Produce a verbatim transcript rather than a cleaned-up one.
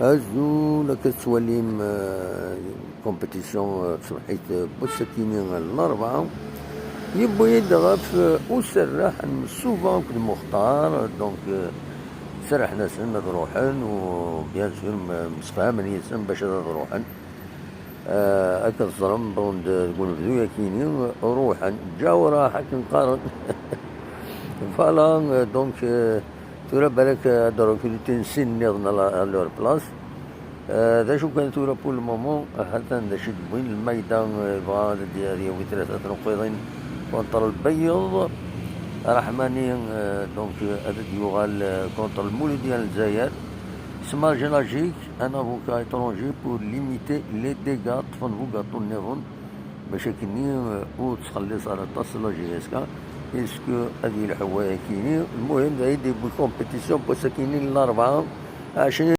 Azul, akka tettwalim, euh, compétition, euh, tṣebḥit, euh, n wass-akini n Larebɛa, yewwi-d ɣef, euh, userreḥ n Msuba akked Muxtar, donc, euh, serrḥen-asen ad ruḥen, u bien sûr, m-, msefhamen yid-sen bac ad, ad ruḥen. Euh, akka teẓrem, bon, d, deg unebdu-yakini, ruḥen, ǧaw raḥ, akken qqaren. Voilà, euh, donc, euh, tura balak, euh, ad rekrutin sin nniḍen à la, à leur place. Euh, d acu kan tura pour le moment, euh, hatan d acu i d-wwin, Lmayda, euh, yebɣa ad d-, ad yawi tlata tneqqiḍin contre Lbeyyeḍ. Raḥmani, euh, donc, euh, ad d-yuɣal, euh, contre Lmuludya n Lezzayer. Smajilajic, un avocat étranger pour limiter les dégâts, ṭṭfen bugaṭu nniḍen, bac akkenni, euh, ur ttxelliṣ ara aṭas la J S K, est-ce que ad yelḥu wayakini? Lmuhim, d ay d-yewwi compétition n wass-akini n Larebɛa, ɛecrin